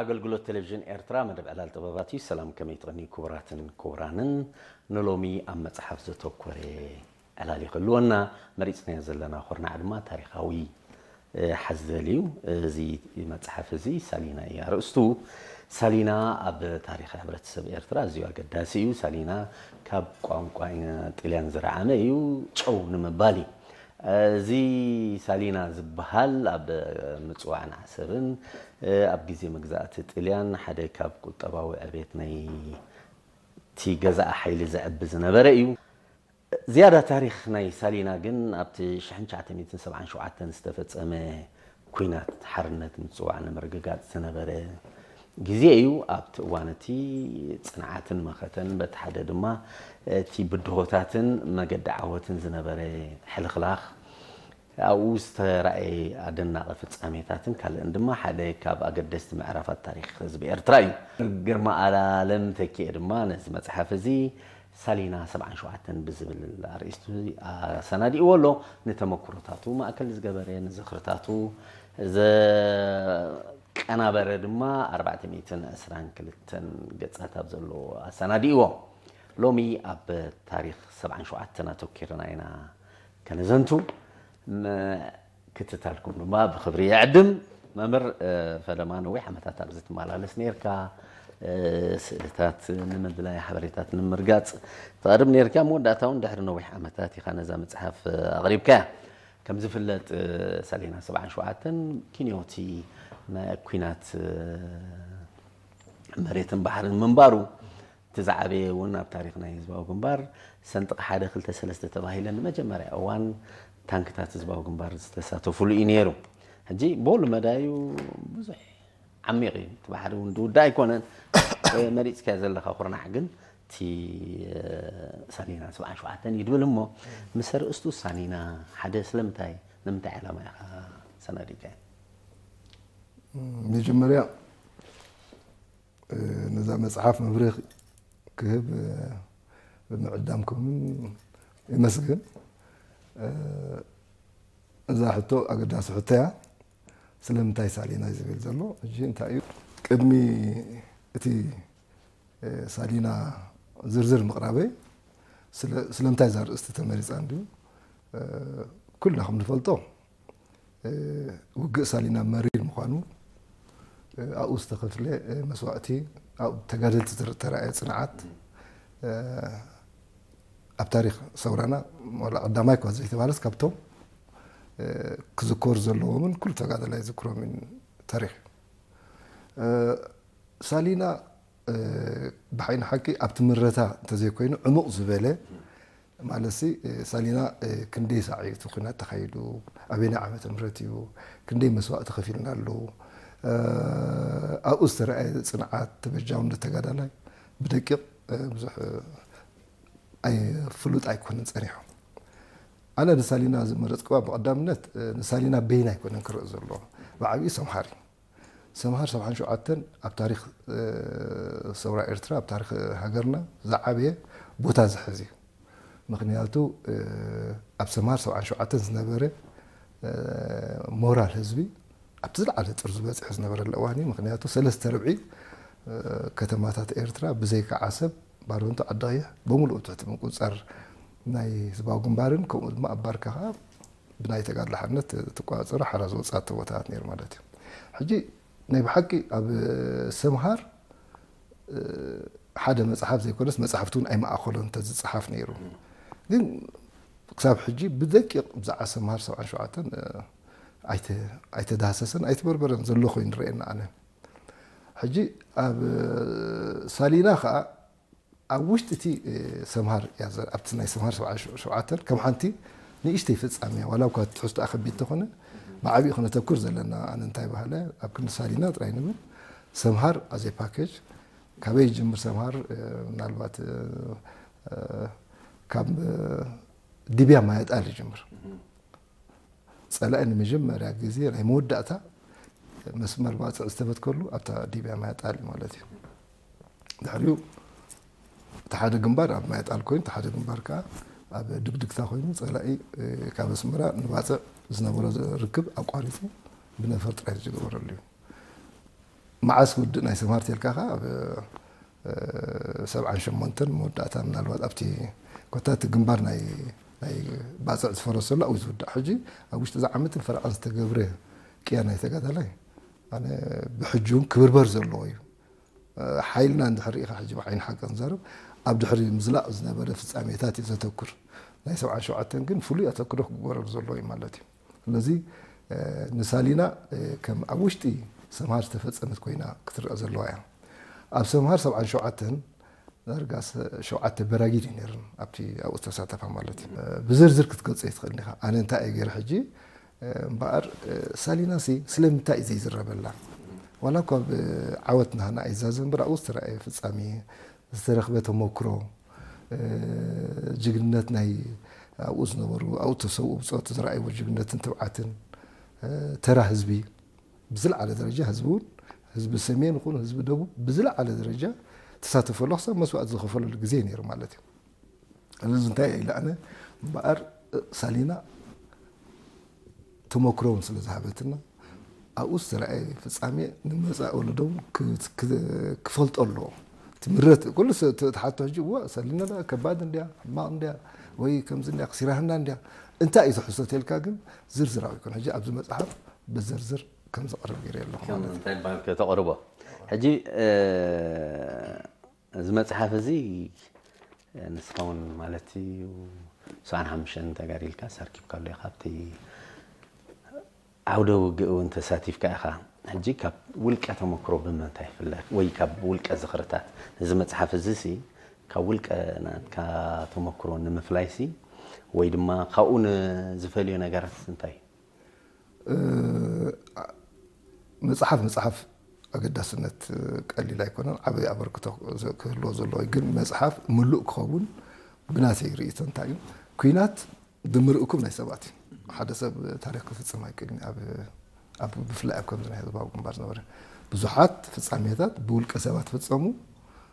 ኣገልግሎት ቴሌቪዥን ኤርትራ መደብ ዕላል ጥበባት እዩ። ሰላም፣ ከመይ ትቕኒ ክቡራትን ክቡራንን? ንሎሚ ኣብ መጽሓፍ ዘተኮረ ዕላል ይኽልወና። መሪጽናዮ ዘለና ኩርናዕ ድማ ታሪኻዊ፣ እ፣ ሓዘል እዩ። እዚ መጽሓፍ እዚ ሳሊና እዩ ኣርእስቱ። ሳሊና ኣብ ታሪኽ ሕብረተሰብ ኤርትራ ኣዝዩ ኣገዳሲ እዩ። ሳሊና ካብ ቋንቋ ጥልያን ዝረዓመ እዩ። ጨው ንምባል እዩ። እዚ ሳሊና ዝበሃል ኣብ ምጽዋዕን ዓሰብን፣ እ፣ ኣብ ግዜ መግዛእቲ ጥልያን ሓደ ካብ ቁጠባዊ ዕቤት ናይ እቲ ገዛኢ ሓይሊ ዘዕቢ ዝነበረ እዩ። ዝያዳ ታሪኽ ናይ ሳሊና ግን ኣብቲ ሽሕን ትሽዓተ ሚእትን ሰብዓን ሸውዓተን ዝተፈጸመ ኲናት ሓርነት ምጽዋዕ ንምርግጋጽ ዝነበረ ግዜ እዩ። ኣብቲ እዋን እቲ ጽንዓትን መኸተን፣ በቲ ሓደ ድማ እቲ ብድሆታትን መገዲ ዓወትን ዝነበረ ሕልኽላኽ፣ ኣብኡ ዝተራእየ ኣደናቒ ፍጻሜታትን ካልእን ድማ ሓደ ካብ ኣገደስቲ ምዕራፋት ታሪኽ ህዝቢ ኤርትራ እዩ። ግርማ ኣለም ተኪኤ ድማ ነዚ መጽሓፍ እዚ ሳሊና ሰብዓን ሸውዓተን ብዝብል ኣርእስቲ ኣሰናዲእዎ ኣሎ። ንተመኩሮታቱ ማእከል ዝገበረ፣ ንዝኽርታቱ ዘቀናበረ ድማ ኣርባዕተ ሚእትን ዕስራን ክልተን ገጻት ኣብ ዘለዎ ኣሰናዲእዎ። ሎሚ ኣብ ታሪኽ ሰብዓን ሸውዓተን ኣተኲርና ኢና ከነዘንቱ። ም-፣ ክትታልኩም ድማ ብኽብሪ ይዕድም። መምህር፣ እ፣ ፈለማ ነዊሕ ዓመታት ኣብዚ ትመላለስ ነርካ። እ፣ ስእልታት ንምድላይ፣ ሓበሬታት ንምርጋጽ ትቐርብ ነርካ። መወዳእታ እውን ድሕሪ ነዊሕ ዓመታት ኢኻ ነዛ መጽሓፍ፣ እ፣ ኣቕሪብካያ። ከም ዝፍለጥ፣ እ፣ ሳሊና ሰብዓን ሸውዓተን ኪንዮቲ ናይ ኲናት፣ እ፣ መሬትን ባሕርን ምንባሩ፣ እቲ ዝዓበየ እውን ኣብ ታሪኽ ናይ ህዝባዊ ግንባር ሰንጥቕ ሓደ፣ ክልተ፣ ሰለስተ ተባሂለን ንመጀመርያ እዋን ታንክታት ህዝባዊ ግንባር ዝተሳተፉሉ እዩ ነይሩ። ሕጂ ብኹሉ መዳዩ ብዙሕ ዓሚቕ እዩ። እቲ ባሕሪ እውን ዝውዳእ ኣይኮነን። መሪጽካዮ ዘለኻ ኩርናዕ ግን እቲ፣ እ፣ ሳሊና ሰብዓን ሸውዓተን እዩ ድብል እሞ፣ ምስ ኣርእስቱ ሳሊና ሓደ ስለምንታይ፣ ንምንታይ ዕላማ ኢኻ ሰናዲካዮ? መጀመርያ፣ እ፣ ነዛ መጽሓፍ መብርሂ ክህብ፣ እ፣ ብምዕዳምኩምን የመስግን። እ፣ እዛ ሕቶ ኣገዳሲ ሕቶ እያ። ስለምንታይ ሳሊና እዩ ዝብል ዘሎ? ሕጂ እንታይ እዩ? ቅድሚ እቲ፣ እ፣ ሳሊና ዝርዝር ምቕራበይ፣ ስለ-፣ ስለምንታይ እዛ ኣርእስቲ ተመሪጻ እንድዩ? እ፣ ኩልና ከም ንፈልጦ፣ እ፣ ውግእ ሳሊና መሪር ምዃኑ፣ እ፣ ኣብኡ ዝተኸፍለ፣ እ፣ መስዋእቲ፣ ኣብ ተጋደልቲ ዝተረኣየ ጽንዓት፣ እ፣ ኣብ ታሪኽ ሰውራና ዋላ ቀዳማይ እኳ ዘይተባህለስ ካብቶም፣ እ፣ ክዝከሩ ዘለዎምን ኩሉ ተጋዳላይ ዝክሮምን ታሪኽ እዩ። እ፣ ሳሊና፣ እ፣ ብሓይኒ ሓቂ ኣብቲ ምረታ እንተዘይኮይኑ ዕሙቕ ዝበለ ማለትሲ፣ እ፣ ሳሊና፣ እ፣ ክንደይ ሳዕ እዩ እቲ ኲናት ተኻይዱ፣ ኣበየናይ ዓመተ ምህረት እዩ፣ ክንደይ መስዋእቲ ከፊልናሉ፣ እ፣ ኣብኡ ዝተረኣየ ጽንዓት፣ ተበጃውነት ተጋዳላይ ብደቂቕ፣ እ፣ ብዙሕ፣ እ፣ ኣይ-፣ ፍሉጥ ኣይኮነን ጸኒሑ። ኣነ ንሳሊና ዝመረጽክዋ ብቐዳምነት፣ እ፣ ንሳሊና በይና ኣይኮነን ክረእ ዘለዎ፣ ብዓብዩ ሰምሃር እዩ። ሰምሃር ሰብዓን ሸውዓተን ኣብ ታሪኽ፣ እ፣ ሰውራ ኤርትራ፣ ኣብ ታሪኽ ሃገርና ዝዓበየ ቦታ ዝሕዝ እዩ። ምኽንያቱ፣ እ፣ ኣብ ሰምሃር ሰብዓን ሸውዓተን ዝነበረ፣ እ፣ ሞራል ህዝቢ ኣብቲ ዝለዓለ ጥርዙ በጺሑ ዝነበረሉ እዋን እዩ። ምኽንያቱ ሰለስተ ርብዒ፣ እ፣ ከተማታት ኤርትራ ብዘይካ ዓሰብ፣ ባርንቱ፣ ዓዲ ቀይሕ ብምሉኡ ትሕቲ ምቁጽጻር ናይ ህዝባዊ ግንባርን ከምኡ ድማ ኣብ ባርካ ከኣ ብናይ ተጋድሎ ሓርነት ትቆጻጸሮ ሓራ ዝወጻቶ ቦታታት ነይሩ ማለት እዩ። ሕጂ ናይ ብሓቂ ኣብ ሰምሃር፣ እ፣ ሓደ መጽሓፍ ዘይኮነስ መጽሓፍቲ እውን ኣይመኣኸሎን እንተዝጸሓፍ ነይሩ። ግን ክሳብ ሕጂ ብደቂቕ ብዛዕባ ሰምሃር ሰብዓን ሸውዓተን፣ እ፣ ኣይተ-፣ ኣይተዳህሰሰን ኣይተበርበረን ዘሎ ኮይኑ ይረኣየና ኣነ። ሕጂ ኣብ ሳሊና ከኣ ኣብ ውሽጢ እቲ፣ እ፣ ሰምሃር እያ ዘ-፣ ኣብቲ ናይ ሰምሃር ሰብዓን ሸውዓተን ከም ሓንቲ ንእሽተይ ፍጻመ እያ። ዋላ እኳ ትሕዝቶኣ ከቢድ እንተኾነ፣ ብዓቢኡ ክነተኩር ዘለና ኣነ እንታይ በሃለ፣ ኣብ ክንዲ ሳሊና ጥራይ ንብል፣ ሰምሃር ኣዘ ፓኬጅ፣ ካበይ ይጅምር ሰምሃር፣ እ፣ ምናልባት፣ እ፣ እ፣ ካብ፣ እ፣ ዲብያ ማያጣል ይጅምር። ጸላኢ ንመጀመርያ ግዜ ናይ መወዳእታ መስመር ባጽዕ ዝተበትከሉ ኣብታ ዲብያ ማያጣል እዩ ማለት እዩ። ድሕሪኡ እቲ ሓደ ግንባር ኣብ ማያጣል ኮይኑ፣ እቲ ሓደ ግንባር ከኣ ኣብ ድግድግታ ኮይኑ፣ ጸላኢ፣ እ፣ ካብ ኣስመራ ንባጽዕ ዝነበሮ ርክብ ኣቋሪጹ ብነፈር ጥራይ ዝገበረሉ እዩ። መዓስ ክውድእ ናይ ሰምሃር ተልካ ኸዓ ኣብ ሰብዓን ሸሞንተን መወዳእታ፣ ምናልባት ኣብቲ ኮታ እቲ ግንባር ናይ ናይ ባፅዕ ዝፈረሰሉ ኣብኡ ዝውዳእ። ሕጂ ኣብ ውሽጢ እዚ ዓመትን ፈረቓን ዝተገብረ ቅያ ናይ ተጋዳላይ ኣነ ብሕጂ እውን ክብርበር ዘለዎ እዩ። ሓይልና እንድሕር ርኢኻ ሕጂ ብዓይኒ ሓቂ ክንዛረብ ኣብ ድሕሪ ምዝላቕ ዝነበረ ፍጻሜታት እዩ ዘተኩር። ናይ ሰብዓን ሸውዓተን ግን ፍሉይ ኣተክሮ ክግበረሉ ዘለዎ እዩ ማለት እዩ። ስለዚ ንሳሊና ከም ኣብ ውሽጢ ሰምሃር ዝተፈጸመት ኮይና ክትረኣ ዘለዋ እያ። ኣብ ሰምሃር ሰብዓን ሸውዓተን ዳርጋ ሸውዓተ በራጊድ እዩ ነይረን ኣብቲ ኣብኡ ዝተሳተፋ ማለት እዩ። ብዝርዝር ክትገልጾ ኣይትኽእልን ኢኻ። ኣነ እንታይ እየ ገይረ ሕጂ እምበኣር ሳሊናሲ ስለምንታይ እዩ ዘይዝረበላ? ዋላ እኳ ብዓወት ናህና ኣይዛዘም እምበር ኣብኡ ዝተረኣየ ፍጻሜ፣ ዝተረኽበ ተመክሮ፣ ጅግንነት ናይ ኣብኡ ዝነበሩ ኣብኡ ተሰውኡ ብጾት ዝረኣይዎ ጅግንነትን ትብዓትን ተራ ህዝቢ ብዝለዓለ ደረጃ ህዝቢ እውን ህዝቢ ሰሜን ይኹን ህዝቢ ደቡብ ብዝለዓለ ደረጃ ተሳተፈሉ ክሳብ መስዋእቲ ዝኸፈለሉ ግዜ ነይሩ ማለት እዩ። እዚ እንታይ ኢለ ኣነ እምበኣር ሳሊና ተመክሮ እውን ስለ ዝሃበትና ኣብኡ ዝተረኣየ ፍጻሜ ንመጻኢ ወለዶ እውን ክፈልጦ ኣለዎ። ትምህርት ኩሉ ትሓቶ ሕጂ እዋ ሳሊና ከባድ እንድያ ሕማቕ እንድያ ወይ ከምዚ እንድያ ክሲራህና እንድያ እንታይ እዩ ዝሕሶ ተልካ ግን ዝርዝራዊ ይኮን ሕጂ ኣብዚ መጽሓፍ ብዝርዝር ከም ዘቕርብ ገይረ ኣለኹ ማለት እዩ። እንታይ ይበሃል ከተቕርቦ ሕጂ እዚ መጽሓፍ እዚ ንስኻ እውን ማለት እዩ ሰብዓን ሓሙሽተን ተጋዲልካ ኣርኪብካሉ ኢኻ ኣብቲ ዓውደ ውግእ እውን ተሳቲፍካ ኢኻ። ሕጂ ካብ ውልቀ ተመክሮ ብምንታይ ይፍለ ወይ ካብ ውልቀ ዝኽርታት እዚ መጽሓፍ እዚ ሲ ካብ ውልቀ ናትካ ተመክሮ ንምፍላይ ሲ ወይ ድማ ካብኡ ንዝፈልዮ ነገራት እንታይ እዩ? መጽሓፍ መጽሓፍ ኣገዳስነት ቀሊል ኣይኮነን፣ ዓበይ ኣበርክቶ ክህልዎ ዘለዎ ግን መጽሓፍ ምሉእ ክኸውን ብናተይ ርእይቶ እንታይ እዩ ኩናት ድምር እኩብ ናይ ሰባት እዩ። ሓደ ሰብ ታሪክ ክፍጽም ኣይክእልን ኣብ ኣብ ብፍላይ ኣብ ከምዚ ናይ ህዝባዊ ግንባር ዝነበረ ብዙሓት ፍጻሜታት ብውልቀ ሰባት ፍጸሙ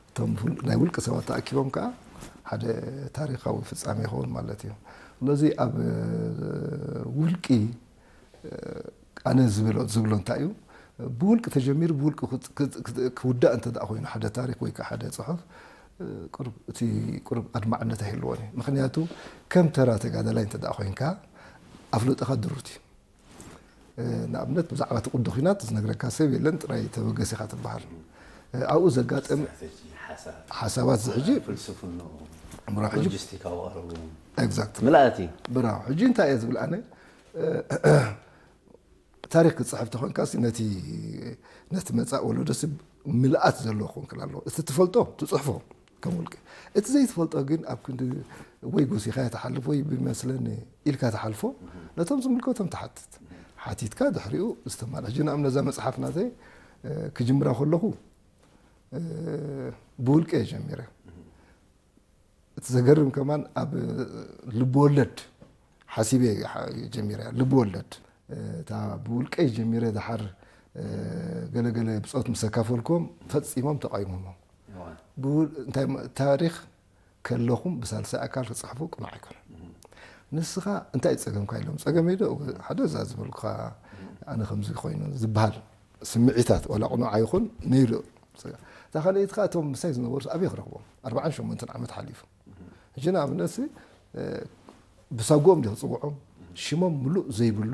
እቶም ናይ ውልቀ ሰባት ተኣኪቦም ከዓ ሓደ ታሪካዊ ፍጻሜ ይኸውን ማለት እዩ። ስለዚ ኣብ ውልቂ ኣነ ዝብሎ ዝብሎ እንታይ እዩ ብውልቂ ተጀሚሩ ብውልቂ ክውዳእ እንተ ደኣ ኮይኑ ሓደ ታሪክ ወይ ከዓ ሓደ ፅሑፍ ቁሩብ እቲ ቁሩብ ኣድማዕነት ኣይህልዎን እዩ። ምክንያቱ ከም ተራ ተጋዳላይ እንተ ደኣ ኮይንካ ኣፍልጦኻ ድሩት እዩ። ንኣብነት ብዛዕባ እቲ ቁዲ ኩናት ዝነግረካ ሰብ የለን፣ ጥራይ ተበገስ ኢኻ ትበሃል። ኣብኡ ዘጋጠም ሓሳባት እዚ ሕጂ ፍልስፍንኡ ሎጂስቲካዊ ቀረቡ ኤግዛክት ምልኣት እዩ። ብራው ሕጂ እንታይ እየ ዝብል ኣነ ታሪክ ክትፅሕፍ ተኾንካሲ ነቲ ነቲ መፃእ ወለዶሲ ምልኣት ዘለዎ ክኾን ክል ኣለዎ። እቲ ትፈልጦ ትፅሕፎ ከም ውልቂ፣ እቲ ዘይትፈልጦ ግን ኣብ ክንዲ ወይ ጎሲኻዮ ትሓልፍ ወይ ብመስለኒ ኢልካ ትሓልፎ ነቶም ዝምልከቶም ትሓትት። ሓቲትካ ድሕሪኡ ዝተማልእ። ሕጂ ንኣብነት እዛ መፅሓፍ ናተይ ክጅምራ ከለኹ ብውልቂ እየ ጀሚረ። እቲ ዘገርም ከማን ኣብ ልብወለድ ሓሲበ ጀሚረ እያ። ልብወለድ እታ ብውልቀይ ጀሚረ ድሓር ገለገለ ብፆት ምስ ኣካፈልኩዎም ፈፂሞም ተቃይሞሞ። ታሪክ ከለኹም ብሳልሳይ ኣካል ክፅሕፉ ቅኑዕ ኣይኮነን። ንስኻ እንታይ ጸገምካ ኢሎም ጸገመይ ዶ ሓደ እዛ ዝበልኩኻ ኣነ ከምዚ ኮይኑ ዝበሃል ስምዒታት ዋላ ቅኑዕ ኣይኹን ነይሩ። እታ ካልኣይቲ ከዓ እቶም ምሳይ ዝነበሩ ኣበይ ክረኽቦም ኣርባዓን ሸሞንተን ዓመት ሓሊፉ። ሕጂ ንኣብነት ብሳጎኦም ዲ ክፅውዖም ሽሞም ምሉእ ዘይብሉ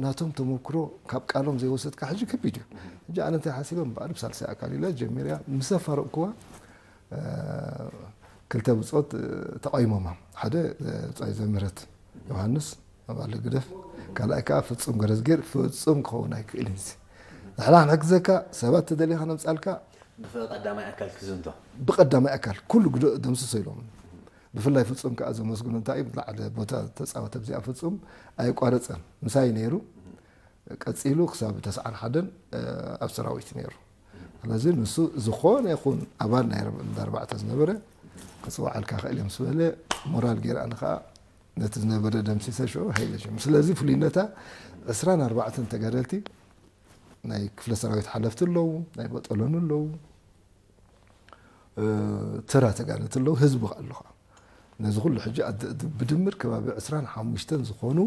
ናቶም ተመክሮ ካብ ቃሎም ዘይወሰድካ ሕጂ ከቢድ እዩ። ሕጂ ኣነ እንታይ ሓሲበ እምበኣር ብሳልሳይ ኣካል ኢለ ጀሚርያ ምስ ኣፋረቕኩዋ ክልተ ብፆት ተቓይሞማ ሓደ ብፃይ ዘምህረት ዮሃንስ ኣባል ህግደፍ ካልኣይ ከዓ ፍፁም ገረዝጌር ፍፁም ክኸውን ኣይክእልን እዚ ንሕና ክንሕግዘካ ሰባት ተደሊኻ ነምፃልካ ብቀዳማይ ኣካል ክዝንቶ ብቀዳማይ ኣካል ኩሉ ግዶ ደምስሶ ኢሎም ብፍላይ ፍፁም ከዓ ዘመስግኖ እንታይ እዩ ብላዕለ ቦታ ተፃወተ ኣብዚኣ ፍፁም ኣየቋረፀን ምሳይ ነይሩ ቀፂሉ ክሳብ ተስዓን ሓደን ኣብ ሰራዊት ነይሩ ስለዚ ንሱ ዝኾነ ይኹን ኣባል ናይ ኣርባዕተ ዝነበረ ክፅዋዓልካ ክእል እዮም ስበለ ሞራል ገይረ ኣነ ከዓ ነቲ ዝነበረ ደምሲሰ ሽዑ ሃይለ ጀሚሩ ስለዚ ፍሉይነታ ዕስራን ኣርባዕተን ተጋደልቲ ናይ ክፍለ ሰራዊት ሓለፍቲ ኣለዉ ናይ በጠሎን ኣለዉ ተራ ተጋደልቲ ኣለዉ ህዝቢ ከዓ ኣለኻ ነዚ ኩሉ ሕጂ ብድምር ከባቢ ዕስራን ሓሙሽተን ዝኾኑ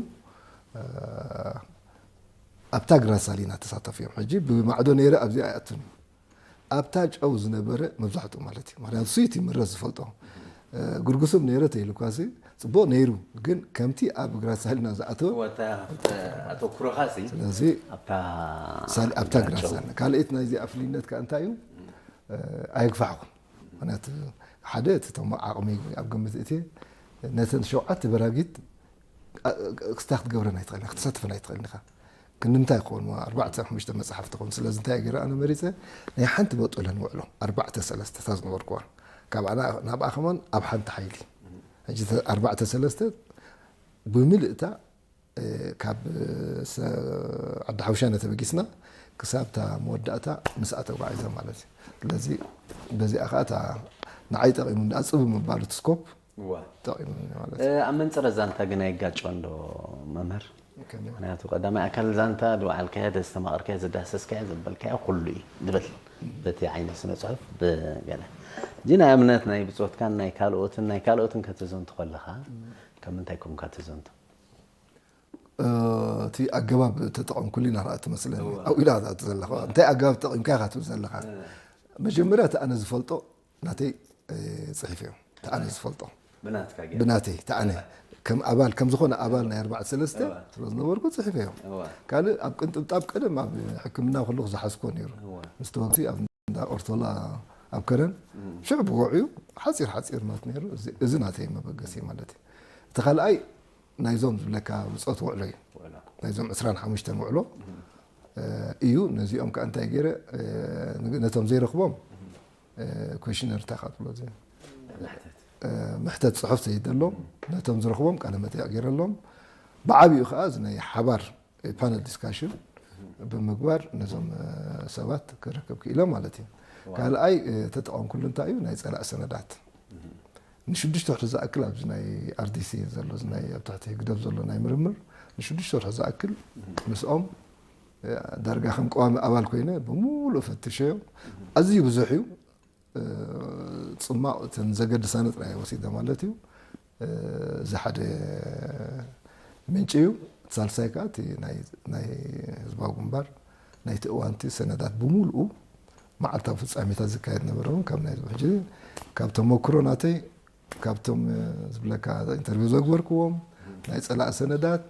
ኣብታ ግራሳሊና ተሳተፉ እዮም። ሕጂ ብማዕዶ ነይረ ኣብዚኣ ኣይኣቱን እዩ። ኣብታ ጨው ዝነበረ መብዛሕትኡ ማለት እዩ። ምኽንያቱ ስዊት እዩ ምረ ዝፈልጦ። እ፣ ግርጉስም ነይረ ተይሉ እኳ ሲ ጽቡቕ ነይሩ፣ ግን ከምቲ ኣብ ግራሳሊና ዝኣተወ ወታ ኣተኩሮኻ ሲ ስለዚ ኣብታ ሳሊ ኣብታ ግራሳሊና ካልኣይት ናይዚኣ ፍልይነት ከኣ እንታይ እዩ? እ፣ ኣየግፋሕኹን። ምኽንያቱ ሓደ እቲ ተሞ ዓቕሚ ኣብ ግምት እቲ ነተን ሸውዓተ በራጊት ክስታ ክትገብረን ኣይትኽእልን፣ ክትሳትፈን ኣይትኽእልን ኢኻ። ክንምንታይ ክኸውን እሞ ኣርባዕተ ሓሙሽተ መጽሓፍቲ ክኸውን። ስለዚ እንታይ ገይረ ኣነ መሪጸ ናይ ሓንቲ ቦጦለ ንውዕሎ ኣርባዕተ ሰለስተ እታ ዝነበርኩዋ ካብ ኣና ናብኣ ከማን ኣብ ሓንቲ ሓይሊ ሕጂ ተ- ኣርባዕተ ሰለስተ ብምልእታ እ፣ ካብ እ፣ ሰ- ዓዲ ሓውሻነ ተበጊስና ክሳብ እታ መወዳእታ ምስኣ ተጓዒዘ ማለት እዩ። ስለዚ በዚኣ ከዓ እታ ንዓይ ጠቒሙኒ ኣፅቡ ምባሉ እቲ ስኮፕ እዋ ጠቒሙኒ ማለት እ፣ ኣብ መንፅረ ዛንታ ግን ኣይጋጨን ዶ መምህር? ከመይ? ምክንያቱ ቀዳማይ ኣካል ዛንታ ዝበዓልካዮ፣ ዘስተማቐርካዮ፣ ዘዳሰስካዮ፣ ዘበልካዮ ኩሉ እዩ ዝብል በቲ ዓይነት ስነ ፅሑፍ ብገለ ሕጂ ናይ ኣብነት ናይ ብፆትካን ናይ ካልኦትን ናይ ካልኦትን ከተዘንቱ ከለኻ ካብ ምንታይ ኮንካ ተዘንቱ? እ፣ እቲ ኣገባብ ተጠቐምኩሉ ኢና ኸዓ ትመስለኒ ኣብኡ ኢላ ትብል ዘለኻ እንታይ ኣገባብ ተጠቒምካ ኢኻ ትብል ዘለኻ መጀመርያ እቲ ኣነ ዝፈልጦ ናተይ እ፣ ፅሒፈ እዮም እቲ ኣነ ዝፈልጦ ብናትካ ገ ብናተይ እቲ ኣነ ከም ኣባል ከም ዝኾነ ኣባል ናይ ኣርባዕተ ሰለስተ እዋ። ስለ ዝነበርኩ ፅሒፈ እዮም እዋ ካልእ ኣብ ቅንጥብጣብ ቀደም ኣብ ሕክምና ከለኹ ዝሓዝኮ ነይሩ እዋ ምስ ተወግቲ ኣብ እንዳ ኦርቶላ ኣብ ከረን ሽዑ ብወዕዩ ሓፂር ሓፂር ማለት ነይሩ እዚ- እዚ ናተይ መበገሲ ማለት እዩ እቲ ካልኣይ ናይዞም ዝብለካ ብፆት ውዕሎ እዩ ውዕሎ ናይዞም ዕስራን ሓሙሽተን ውዕሎ እ፣ እዩ ነዚኦም ከዓ እንታይ ገይረ እ፣ ነቶም ዘይረኽቦም እ፣ ኮሽነር እንታይ ከዓ ትብሎ እዚ መሕተት እ፣ መሕተት ፅሑፍ ሰይደሎም ነቶም ዝረኽቦም ቃለ መጠይቕ ገይረሎም ብዓብኡ ከዓ እዚ ናይ ሓባር ፓነል ዲስካሽን ብምግባር ነዞም እ፣ ሰባት ክረከብ ክኢለ ማለት እዩ ካልኣይ እ፣ ተጠቐምኩሉ እንታይ እዩ ናይ ፀላእ ሰነዳት ንሽዱሽተ ወርሒ ዝኣክል ኣብዚ ናይ ኣርዲሲ ዘሎ እዚ ናይ ኣብ ትሕቲ ህግደፍ ዘሎ ናይ ምርምር ንሽዱሽተ ወርሒ ዝኣክል ምስኦም እ፣ ዳርጋ ከም ቀዋሚ ኣባል ኮይነ ብምሉእ ፈትሸዮ ኣዝዩ ብዙሕ እዩ እ፣ ፅማቕ እተን ዘገድሳ ነጥራይ ወሲደ ማለት እዩ እ፣ እዚ ሓደ ምንጪ እዩ እቲ ሳልሳይ ከዓ እቲ ናይ ናይ ህዝባዊ ግንባር ናይቲ እዋንቲ ሰነዳት ብምሉኡ መዓልታዊ ፍፃሜታት ዝካየድ ነበረ እውን ካብ ናይ ሕጂ ካብ ተመክሮ ናተይ ካብቶም እ፣ ዝብለካ ኢንተርቪው ዘግበርክዎም ናይ ፀላእ ሰነዳት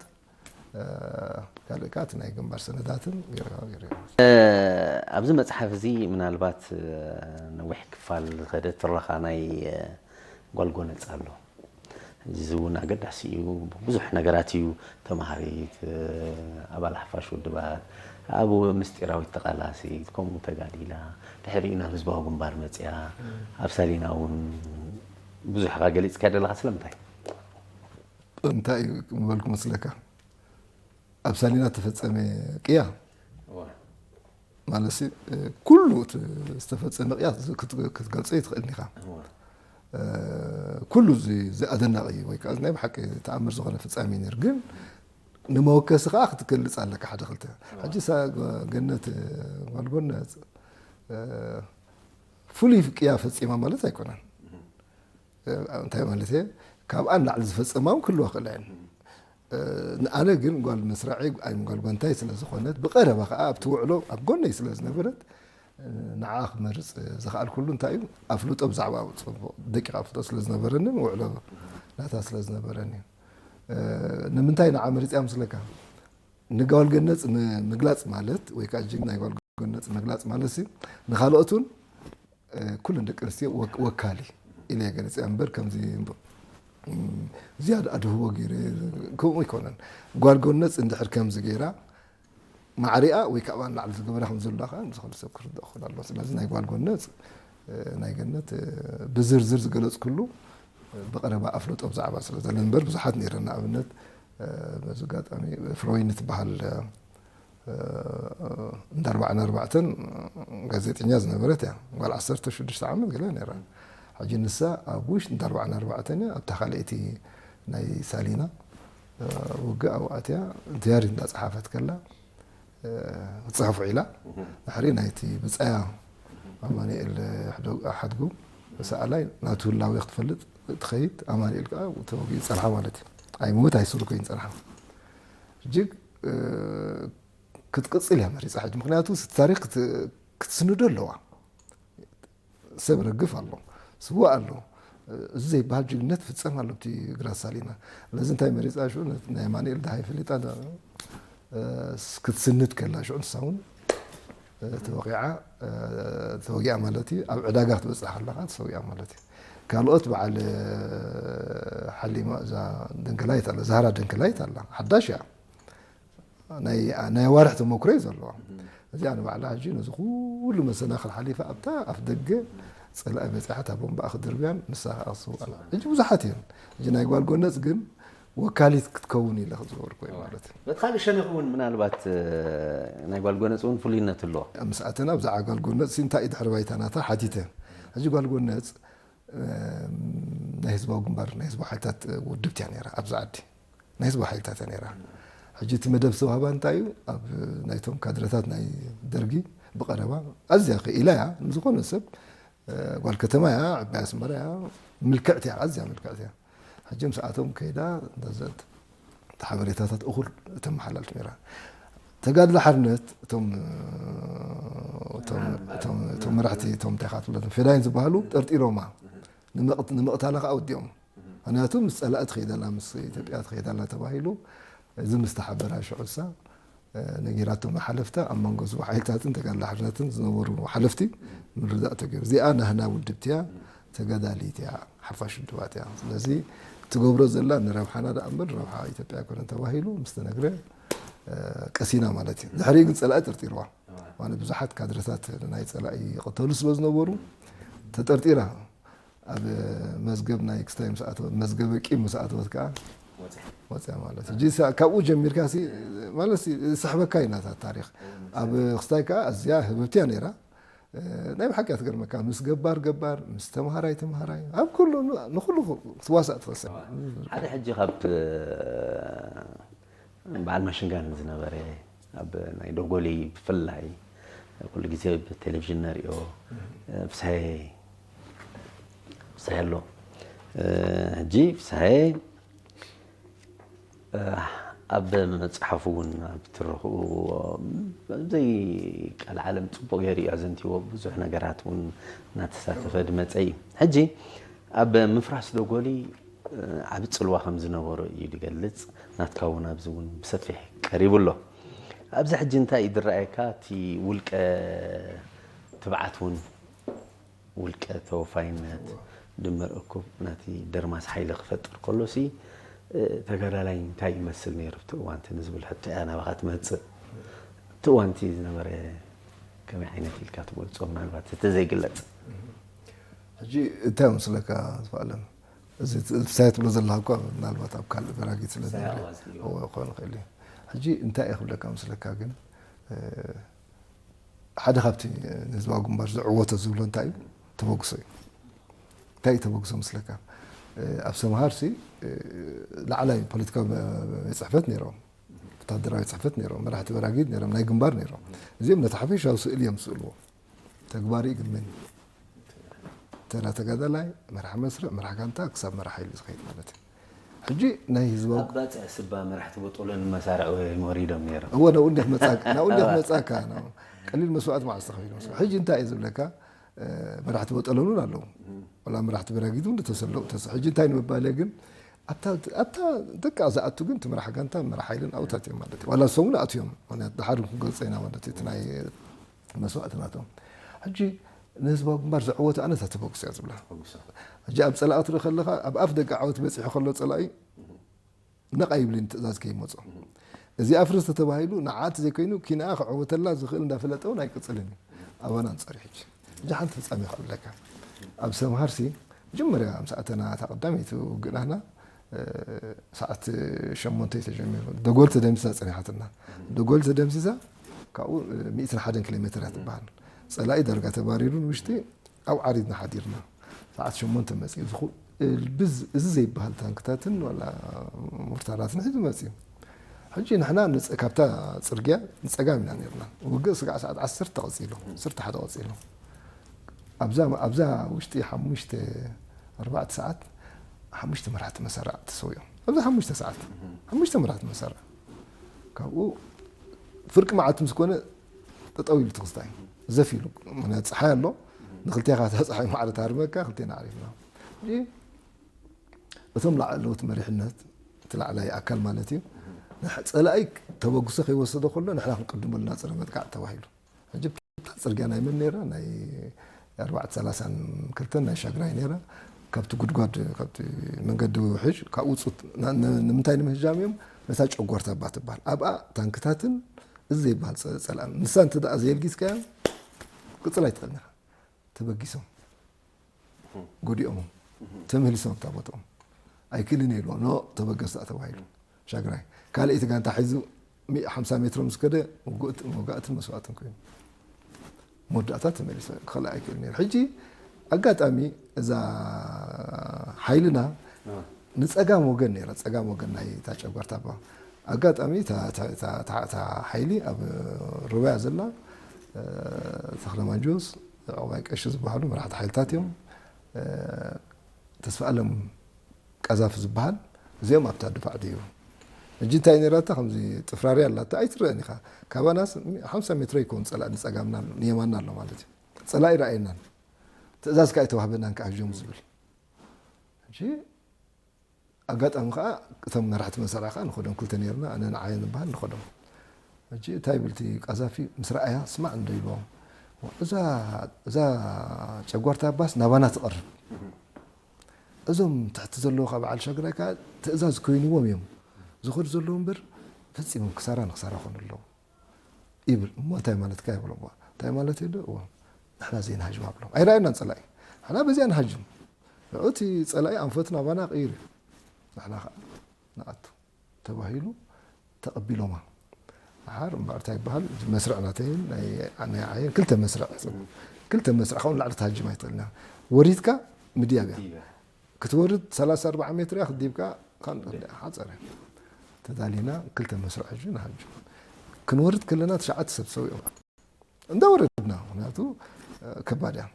እ፣ ካልእ ከዓ እቲ ናይ ግንባር ሰነዳትን ገይረ ገይረ ኣብዚ መፅሓፍ እዚ ምናልባት እ፣ ነዊሕ ክፋል ዝኸደ ትረኻ ናይ እ፣ ጓል ጎነፅ ኣሎ እዚ እውን ኣገዳሲ እዩ ብዙሕ ነገራት እዩ ተምሃሪት እ፣ ኣባል ሓፋሽ ውድባት ኣብ ምስጢራዊት ተቓላሲት ከምኡ ተጋዲላ ድሕሪኡ ናብ ህዝባዊ ግንባር መፅያ ኣብ ሳሊና እውን ብዙሕ ኢኻ ገሊፅካ ዘለኻ ስለምንታይ እንታይ እዩ ምበልኩ መስለካ ኣብ ሳሊና ተፈፀመ ቅያ ማለት ኩሉ ዝተፈፀመ ቅያ ክትገልፀ ይትኽእል ኢኻ ኩሉ እዚ ኣደናቂ ወይ ከዓ ናይ ብሓቂ ተኣምር ዝኾነ ፍፃሜ ነይሩ ግን ንመወከሲ ከዓ ክትገልፅ ኣለካ ሓደ ክልተ ሕጂ ገነት ጓልጎነት ፍሉይ ቅያ ፈፂማ ማለት ኣይኮነን እንታይ ማለት እየ ካብኣ ንላዕሊ ዝፈፀማ እውን ክህልዋ ክእላ እየን ንኣነ ግን ጓል መስራዐይ ኣይም ጓል ጓንታይ ስለ ዝኾነት ብቐረባ ከዓ ኣብቲ ውዕሎ ኣብ ጎነይ ስለ ዝነበረት ንዓ ክመርፅ ዝኸኣልኩሉ እንታይ እዩ ኣፍልጦ ብዛዕባ ፅቡቕ ደቂቕ ኣፍልጦ ስለ ዝነበረንን ውዕሎ ናታ ስለ ዝነበረን እዩ ንምንታይ ንዓ መሪፅያ ምስለካ ንጓል ገነፅ ምግላፅ ማለት ወይ ከዓ ጅግና ጓል ገነፅ ምግላፅ ማለት ሲ ንካልኦት እውን ኩለን ደቂ ኣንስትዮ ወካሊ ኢለ ገለፅያ እምበር ከምዚ ዝያድ ኣድህቦ ገይረ ከምኡ ኣይኮነን ጓል ገነፅ እንድሕር ከምዚ ገይራ ማዕሪኣ ወይ ካብኣ ንላዕሊ ዝገበራ ከም ዘሎ ከዓ ንዝኾነ ሰብ ክርድኦ ክኽእል ኣለዎ ስለዚ ናይ ጓል ገነፅ ናይ ገነት ብዝርዝር ዝገለፅኩሉ ብቐረባ ኣፍልጦ ብዛዕባ ስለ ዘለን እምበር ብዙሓት ነይረን ንኣብነት በዚ ኣጋጣሚ ፍሮይን ትበሃል እንዳ ኣርባዓን ኣርባዕተን ጋዜጠኛ ዝነበረት እያ ጓል ዓሰርተ ሽዱሽተ ዓመት ገለ ነይራ ሕጂ ንሳ ኣብ ውሽጢ እንዳ ኣርባዓን ኣርባዕተን እያ ኣብታ ካልኣይቲ ናይ ሳሊና ውግእ ኣብኡ ኣትያ ዲያሪ እንዳፀሓፈት ከላ ክትፅሕፍ ውዒላ ድሕሪ ናይቲ ብፃያ ኣማኑኤል ሓድጉ ሰኣላይ ናቱ ህላዌ ክትፈልጥ ትኸይድ ኣማኑኤል ከዓ ተወጊኡ ፀንሓ ማለት እዩ ኣይምውት ኣይስሩ ኮይኑ ፀንሓ እጅግ ክትቅጽል እያ መሪጻ ሕጂ። ምኽንያቱ እቲ ታሪኽ ክት-፣ ክትስንዶ ኣለዋ። ሰብ ረግፍ ኣሎ፣ ስዋእ ኣሎ። እዚ ዘይበሃል ጅግንነት ፍጸም ኣሎ ኣብቲ ግራት ሳሊና። ስለዚ እንታይ መሪጻ ሽዑ ነ-፣ ናይ ኣማኑኤል ደሃይ ፈሊጣ ዳ-፣ እ፣ ስ-፣ ክትስንድ ከላ ሽዑ ንሳ እውን፣ እ፣ ተወቂዓ፣ እ፣ ተወጊኣ ማለት እዩ። ኣብ ዕዳጋ ክትበጽሕ ከላ ከዓ ተሰዊኣ ማለት እዩ። ካልኦት በዓል፣ እ፣ ሓሊማ እዛ ደንከላይት ኣላ፣ ዛህራ ደንከላይት ኣላ፣ ሓዳሽ እያ። ናይ፣ ናይ ኣዋርሕ ተመኩሮ እዩ ዘለዋ። እዚኣ ንባዕላ ሕጂ ነዚ ኩሉ መሰናኽል ሓሊፋ ኣብታ ኣፍ ደገ ጸላኢ በጺሓ እታ ቦምባኣ ክድርብያን ንሳ ከዓ ክትስውእ ኣላ። ሕጂ ብዙሓት እየን። ሕጂ ናይ ጓል ጎነጽ ግን ወካሊት ክትከውን ኢለ ዝገበርኩ እየ ማለት እዩ። በቲ ካልእ ሸነኽ እውን ምናልባት፣ እ፣ ናይ ጓል ጎነጽ እውን ፍሉይነት ኣለዎ። ምስ ኣተና ብዛዕባ ጓል ጎነጽ እንታይ እዩ ድሕሪ ባይታ ናታ ሓቲተ። ሕጂ ጓል ጎነጽ፣ እ፣ ናይ ህዝባዊ ግንባር፣ ናይ ህዝባዊ ሓይልታት ውድብት እያ ነይራ ኣብዚ ዓዲ። ናይ ህዝባዊ ሓይልታት እያ ነይራ። ሕጂ እቲ መደብ ዝተዋህባ እንታይ እዩ? ኣብ ናይቶም ካድረታት ናይ ደርጊ ብቐረባ ኣዝያ ክኢላ እያ። ንዝኾነ ሰብ፣ እ፣ ጓል ከተማ እያ፣ ዕባይ ኣስመራ እያ፣ ምልክዕቲ እያ፣ ኣዝያ ምልክዕቲ እያ። ሕጂ ምስኣቶም ከይዳ ነዘ-፣ እቲ ሓበሬታታት እኹል እተመሓላልፍ ነይራ። ተጋድሎ ሓርነት እቶም፣ እቶም፣ እቶም፣ እቶም መራሕቲ፣ እቶም እንታይ ኢኻ ትብሎም፣ ፈዳይን ዝበሃሉ ጠርጢሮማ። ንምቕት-፣ ንምቕታላ ከዓ ወዲኦም። ምኽንያቱ ምስ ጸላኢ ትኸይድ ኣላ፣ ምስ ኢትዮጵያ ትኸይድ ኣላ ተባሂሉ፣ እዚ ምስ ተሓበራ ሽዑ እሳ፣ እ፣ ነጊራቶም ንሓለፍታ፣ ኣብ መንጎ ህዝባዊ ሓይልታትን ተጋድሎ ሓርነትን ዝነበሩ ሓለፍቲ ምርዳእ ተገይሩ። እዚኣ ናህና ውድብቲ እያ፣ ተጋዳሊት እያ፣ ሓፋሽ ውድባት እያ። ስለዚ ትገብሮ ዘላ ንረብሓና ደኣ እምበር ረብሓ ኢትዮጵያ ኣይኮነን ተባሂሉ ምስ ተነግረ፣ እ፣ ቀሲና ማለት እዩ። ድሕሪኡ ግን ጸላኢ ጠርጢርዋ። ማለት ብዙሓት ካድረታት ናይ ጸላኢ ይቕተሉ ስለ ዝነበሩ ተጠርጢራ። ኣብ መዝገብ ናይ ክስታይ ምስ ኣተወት፣ መዝገበ ቂም ምስ ኣተወት ከኣ ወጽያ ማለት እዩ። ሕጂ ሳ-፣ ካብኡ ጀሚርካ ሲ-፣ ማለት ሲ-፣ ዝስሕበካ እዩ ናታ ታሪኽ። ኣብ ክስታይ ከኣ ኣዝያ ህብብቲ እያ ነይራ። እ፣ ናይ ብሓቂ እያ ትገርመካ። ምስ ገባር ገባር፣ ምስ ተምሃራይ ተምሃራይ፣ ኣብ ኩሉ ን-፣ ንኹሉ ክትዋሳእ ትኽእል ሰብ። ሓደ ሕጂ ካብ በዓል ማሽንጋን ዝነበረ ኣብ ናይ ዶጎሊ ብፍላይ ኩሉ ግዜ ብቴሌቪዥን ነርእዮ፣ ፍስሃየ፣ ፍስሃየ ኣሎ። ሕጂ ፍስሃየ ኣብ መጽሓፉ እውን ኣብ ትረኽኡ ዘይቃል ዓለም ጽቡቕ ገይሩ እዩ ኣዘንቲዎ። ብዙሕ ነገራት እውን እናተሳተፈ ድመጸ እዩ። ሕጂ ኣብ ምፍራስ ዶጎሊ ዓቢ ጽልዋ ከም ዝነበሮ እዩ ዝገልጽ። ናትካ እውን ኣብዚ እውን ብሰፊሕ ቀሪቡ ኣሎ። ኣብዚ ሕጂ እንታይ እዩ ዝረኣየካ? እቲ ውልቀ ትብዓት እውን፣ ውልቀ ተወፋይነት ድምር እኩብ ናቲ ደርማስ ሓይሊ ክፈጥር ከሎሲ፣ እ፣ ተጋዳላይ እንታይ ይመስል ነይሩ ኣብቲ እዋን እቲ ንዝብል ሕቶ እያ ናባኻ ትመጽእ። እቲ እዋን እቲ ዝነበረ ከመይ ዓይነት ኢልካ ትገልጾ? ምናልባት እቲ ዘይግለጽ። ሕጂ እንታይ ምስለካ ዝፈኣለን? እዚ ት-፣ ፍስሃየ ትብሎ ዘለኻ እኳ ምናልባት ኣብ ካልእ በራጊት ስለ ፍስሃየ ዝነበረ ኣዋዝ እዩ። እዎ፣ ክኾን ይኽእል እዩ። ሕጂ እንታይ እየ ክብለካ ምስለካ ግን፣ እ፣ ሓደ ካብቲ ንህዝባዊ ግንባር ዘዕወቶ ዝብሎ እንታይ እዩ? ተበግሶ እዩ። እንታይ እዩ ተበግሶ ምስለካ? እ፣ ኣብ ሰምሃርሲ፣ እ፣ ላዕላይ ፖለቲካዊ መ-፣ ቤት ጽሕፈት ነይሮም፣ ወታደራዊ ቤት ጽሕፈት ነይሮም፣ መራሕቲ በራጊድ ነይሮም፣ ናይ ግንባር ነይሮም። እዚኦም ነቲ ሓፈሻዊ ስእሊ እዮም ዝስእልዎ። ተግባሪ ግን መን? ተራ ተጋዳላይ፣ መራሕ መስርዕ፣ መራሕ ጋንታ ክሳብ መራሕ ሓይሊ ዝኸይድ ማለት እዩ። ሕጂ ናይ ህዝባዊ ኣብ ባጽዕ ስባ መራሕቲ ቦጦሎኒ መሳርዕ ወሪዶም ነይሮም። እወ፣ ናብኡ እንዲያ ክመጻካ፣ ናብኡ እንዲያ ክመጻካ፣ ናብኡ። ቀሊል መስዋእቲ መዓስ ተኸፊሉ መስዋእቲ። ሕጂ እንታይ እየ ዝብለካ? እ፣ መራሕቲ ቦጦሎኒ እውን ኣለዉ። ወላ መራሕቲ በራጊድ እውን ተሰለዉ፣ ተሰ-፣ ሕጂ እንታይ ንምባል እየ ግን፣ ኣብታ፣ ኣብታ ደቃ ዝኣቱ ግን እቲ መራሕ ጋንታ፣ መራሕ ሓይልን ኣውታት እዮም ማለት እዩ። ዋላ ንሶም እውን ኣትዮም፣ ምኽንያቱ ድሓር ክንገልጾ ኢና ማለት እዩ፣ እቲ ናይ መስዋእቲ ናቶም። ሕጂ ንህዝባዊ ግንባር ዘዕወቱ ኣነ እታ ተበግሶ እያ ዝብላ። ተበግሶ። ሕጂ ኣብ ጸላኢ ክትርኢ ከለኻ፣ ኣብ ኣፍ ደገ ዓወት በጺሑ ከሎ ጸላኢ ነቓ ይብልን ትእዛዝ ከይመጾ። እዚ ኣፍርስ ተተባሂሉ ንዓት ዘይኮይኑ ኪንኣ ክዕወተላ ዝኽእል እንዳፈለጠ እውን ኣይቅጽልን እዩ። ኣባና ንጸሪ ሕጂ። ሕጂ ሓንቲ ፍጻሜ ክብለካ። ኣብ ሰምሃርሲ መጀመርያ ምስ ኣተና እታ ቀዳመይቲ ውግእ ናህና፣ እ፣ ሰዓት ሸሞንተ እዩ ተጀሚሩ። ደጎል ተደምሲሳ ጸኒሓትና። ደጎል ተደምሲሳ ካብኡ፣ እ፣ ሚእትን ሓደን ኪሎ ሜትር እያ ትበሃል። ጸላኢ ዳርጋ ተባሪሩ ንውሽጢ ኣብ ዓሪድና ሓዲርና። ሰዓት ሸሞንተ መጺኡ ዝኹ-፣ እል-፣ ብዝ-፣ እዚ ዘይበሃል ታንክታትን ዋላ ሞርታራትን ሒዙ መጺኡ። ሕጂ ንሕና ንጸ-፣ ካብታ ጽርግያ ንጸጋም ኢና ነይርና። ውግእ ስጋዕ ሰዓት ዓሰርተ ቀጺሉ፣ ዓሰርተ ሓደ ቀጺሉ። ኣብዛ፣ ኣብዛ ውሽጢ ሓሙሽተ፣ ኣርባዕተ ሰዓት ሓሙሽተ መራሕቲ መሳርዕ ተሰዊኦም። ኣብዛ ሓሙሽተ ሰዓት፣ ሓሙሽተ መራሕቲ መሳርዕ። ካብኡ ፍርቂ መዓልቲ ምስ ኮነ ጠጠው ኢሉ ትኽስታይ ዘፍ ኢሉ። ምክንያቱ ፀሓይ ኣሎ፣ ንክልቴኻ እታ ፀሓይ ማዕረ ትሃርመካ። ክልቴና ዓሪፍና። ሕጂ እቶም ላዕለዎት መሪሕነት፣ እቲ ላዕላይ ኣካል ማለት እዩ፣ ንሕ- ፀላኢ ተበግሶ ከይወሰደ ከሎ ንሕና ክንቅድመሉ ኢና፣ ፀረ መጥቃዕቲ ተባሂሉ። ሕጂ እታ ፅርግያ ናይ መን ነይራ? ናይ ኣርባዕተ ሰላሳን ክልተን ናይ ሻግራይ ነይራ። ካብቲ ጉድጓድ፣ ካብቲ መንገዲ ውሕጅ፣ ካብኡ ውፁት። ና- ን- ንምንታይ ንምህጃም እዮም? ነታ ጨጓርታ እባ ትበሃል። ኣብኣ ታንክታትን እዚ ዘይበሃል ፀ- ፀላእን። ንሳ እንተ ደኣ ዘየልጊስካያ፣ ቅፅል ኣይትኽእልን ኢኻ። ተበጊሶም፣ ጎዲኦሞም፣ ተመሊሶም ኣብታ ቦታኦም። ኣይክእልን ኢልዎ፣ ኖ፣ ተበገስ ተባሂሉ። ሻግራይ ካልኣይቲ ጋንታ ሒዙ ሚእ ሓምሳ ሜትሮ ምስ ከደ፣ ውግእት- መውጋእትን መስዋእትን ኮይኑ፣ መወዳእታ ተመሊሱ ክኸልእ ኣይክእልን ነይሩ። ሕጂ ኣጋጣሚ እዛ ሓይልና ንጸጋም ወገን ነይራ፣ ጸጋም ወገን ናይ እታ ጨጓርታ እባ። ኣጋጣሚ እታ- እታ- እታ- እታ- እታ ሓይሊ ኣብ ሩባያ ዘላ፣ እ፣ ተኽለ ማንጆስ፣ ዕቑባይ ቀሺ ዝበሃሉ መራሕቲ ሓይልታት እዮም። እ፣ ተስፋ ኣለም ቀዛፊ ዝበሃል፣ እዚኦም ኣብታ ድፋዕ ድዩ። ሕጂ እንታይ ነይራታ? ከምዚ ጥፍራርያ ኣላታ፣ ኣይትረአን ኢኻ። ካባናስ ሓምሳ ሜትሮ ይከውን ጸላእ ንጸጋምና ኣሎ፣ ንየማንና ኣሎ ማለት እዩ። ጸላኢ ረኣየናን። ትእዛዝ ከኣ ኣይተዋህበናን ከኣ፣ ሕጆም ዝብል። ሕጂ ኣጋጣሚ ከኣ እቶም መራሕቲ መሳርያ ከኣ ንኸዶም፣ ክልተ ነይርና፣ ኣነ ንዓየ ንበሃል ንኸዶም። ሕጂ እንታይ ይብል እቲ ቀዛፊ ምስ ረኣያ፣ ስማዕ እንዶ ኢልዎ፣ እዛ- እዛ ጨጓርታ ባስ ናባና ትቐርብ። እዞም ትሕቲ ዘለዉ ካብ በዓል ሻግራይ ከኣ ትእዛዝ ኮይንዎም እዮም ዝኸዱ ዘለዉ እምበር፣ ፈጺሞም ክሳራ ንክሳራ ኮኑ ኣለዉ ይብል። እሞ እንታይ ማለትካ ይብሎ። እሞ እንታይ ማለት እዩ? እዎ፣ ንሕና ዘይንሃጅም ኣብሎም። ኣይረኣየናን ጸላኢ። ንሕና በዚኣ ንሃጅም። ንዑ እቲ ጸላኢ ኣንፈቱ ናባና ቀይሩ እዩ። ንሕና ከኣ ንኣቱ ተባሂሉ ተቐቢሎማ። ደሓር እምበኣር እንታይ ይበሃል? መስርዕ ናተይን ናይ- ናይ ዓየን ክልተ መስርዕ። ክልተ መስርዕ ካብኡ ንላዕሊ ትሃጅም ኣይትኽእልን ኢኻ። ወሪድካ ምድያብ እያ። ክትወርድ ሰላሳ ኣርባዓ ሜትር እያ፣ ክትዲብካ ካልእ ሓጸር እያ። ተዳሊና ክልተ መስርዕ ሕጂ ንሃጅም። ክንወርድ ከለና ትሽዓተ ሰብ ሰዊኦም። እንዳወረድና፣ ምክንያቱ፣ እ፣ ከባድ እያ።